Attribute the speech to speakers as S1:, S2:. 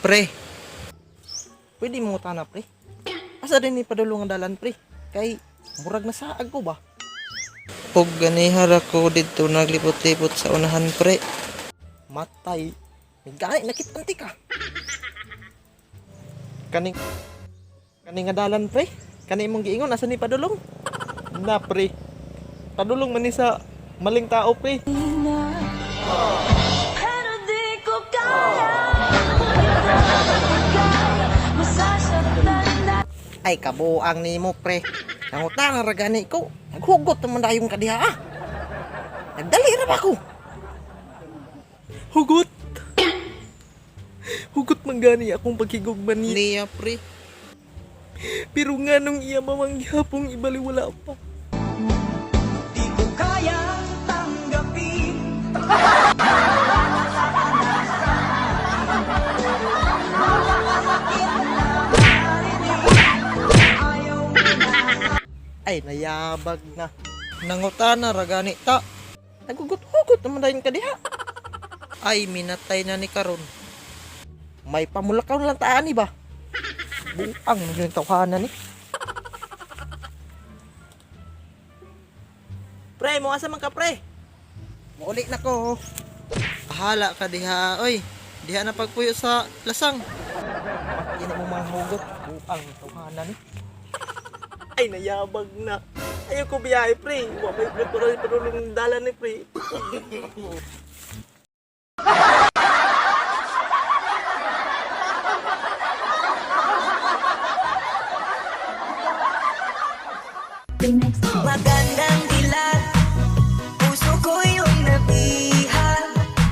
S1: Pre. Pwede mo tana, pre. Asa din ni padulong ang dalan, pre? Kay murag na saag ko ba? Pug ganihara ko didto naglipot-lipot sa unahan, pre. Matay. May gani nakit-anti ka. Kaning kaning nga dalan, pre. Kani imong giingon asa ni padulong? Na, pre. Padulong man ni sa maling tao, pre.
S2: Pero di ko kaya. Masasaktan na.
S1: Ay, kabuang nimo, pre. Nangutang ra gani ko. Naghugot naman dayong kadiha, ah. Nagdali ra ba ko?
S3: Hugot! Hugot man gani akong paghigugma niya.
S1: Niya, pre.
S3: Pero nga nung iya mamangyapong ibaliwala pa.
S4: Di ko kayang tanggapin.
S1: Ay, nayabag na. Nangutana ra gani ta. Nagugot-hugot naman dayon kadiha. Ay, minatay na ni karon. May pamulakaw na lang taan ni ba? Buang na yung tawhana ni. Pre, mo asa man ka, pre? Mauli na ko. Ahala ka diha, oy. Diha na pagpuyo sa lasang. Bakit mo mga hugot? Buang tawhana ni.
S3: Ay, nayabag na. Ayaw ko biyahe, pre. Wa may natural padulong dalan ni pre.
S2: Magandang